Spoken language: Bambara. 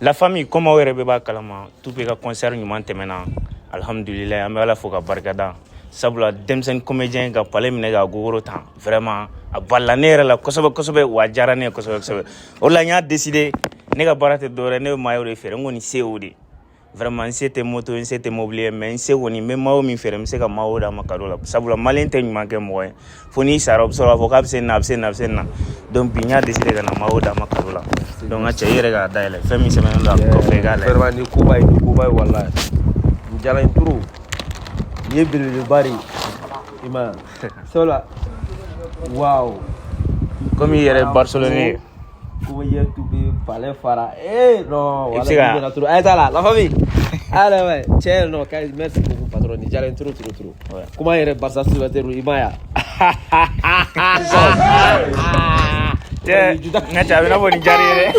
La famille, comme aw yɛrɛ bɛɛ b'a kalama, Toupé ka concert ɲuman tɛmɛna. Alhamdulilayi, an bɛ Ala fo ka barikada, sabula denmisɛnnin comédien ka palais minɛ k'a gogoro tan, vraiment a balila ne yɛrɛ la kosɛbɛ kosɛbɛ, wa a diyara ne ye kosɛbɛ kosɛbɛ. O la n y'a décidé, ne ka baara tɛ dɔwɛrɛ, ne bɛ maillot de feere. N kɔni se o de, vraiment n se tɛ moto, n se tɛ mobili ye, mais n se kɔni, n bɛ maillot min feere, n bɛ se ka maillot d'a ma cadeau la, sabula malien tɛ ɲuman kɛ mɔgɔ ye fo n'i sara, o bɛ sɔrɔ k'a fɔ k'a bɛ se nin na, a bɛ se nin na, a bɛ se nin na. Donc bi n y'a décidé ka na maillot d'a ma cadeau la. Donc n ka cɛ, i yɛrɛ k'a dayɛlɛ, fɛn min sɛbɛnnen don a kɔfɛ, i k'a lajɛ. Vraiment, ni koba ye, ni koba ye, walahi nin diyara n ye trop. Nin ye belebeleba de ye, i ma ye, sabula waaw. Komi i yɛrɛ ye Barcelone ye. Comédien Toupé, palais fara, eh non. I bɛ se ka Wala trop, a ye t'a la, la famille. Allez, ouais, tiens, non, merci beaucoup, patron, nin diyara n ye trop trop trop. Kuma yɛrɛ, Barça supporter, i ma ye. Cɛ, n ka cɛ, a bɛ i n'a fɔ nin diyara i ye dɛ.